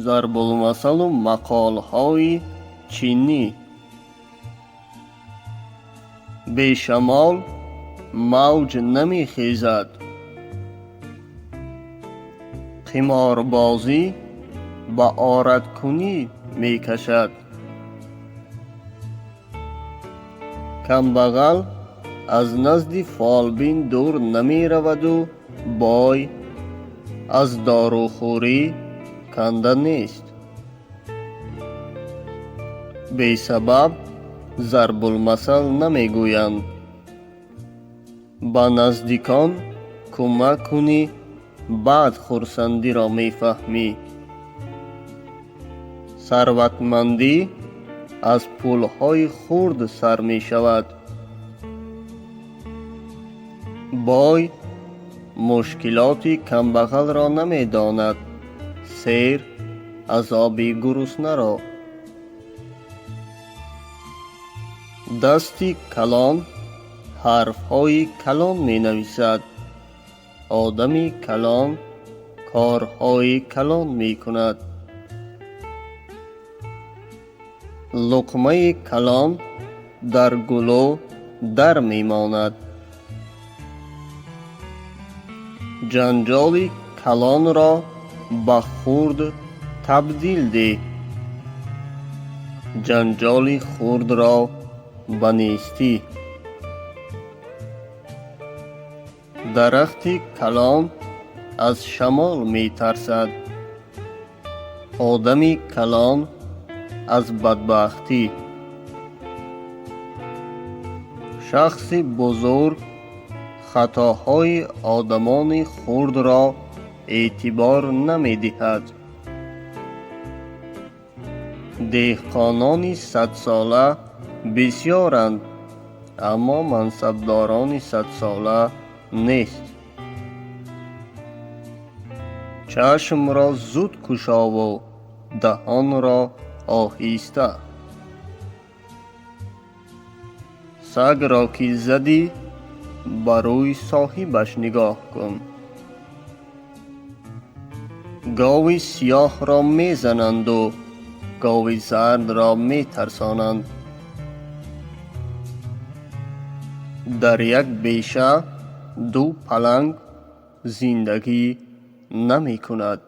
Зарбулмасалу мақолҳои чинӣ. Бе шамол мавҷ намехезад. Қиморбозӣ ба ораткунӣ мекашад. Камбағал аз назди фолбин дур намераваду бой аз дорухӯрӣ канда нест. Бесабаб зарбулмасал намегӯянд. Ба наздикон кӯмак кунӣ, баъд хурсандиро мефаҳмӣ. Сарватмандӣ аз пулҳои хурд сар мешавад. Бой мушкилоти камбағалро намедонад, сер азоби гуруснаро. Дасти калон ҳарфҳои калон менависад. Одами калон корҳои калон мекунад. Луқмаи калон дар гулӯ дар мемонад. Ҷанҷоли калонро ба хурд табдил деҳ, ҷанҷоли хурдро ба нестӣ. Дарахти калон аз шамол метарсад, одами калон аз бадбахтӣ. Шахси бузург хатоҳои одамони хурдро эътибор намедиҳад. Деҳқонони садсола бисёранд, аммо мансабдорони садсола нест. Чашмро зуд кушову даҳонро оҳиста. Сагро ки задӣ, ба рӯи соҳибаш нигоҳ кун. Гови сиёҳро мезананду гови зардро метарсонанд. Дар як беша ду паланг зиндагӣ намекунад.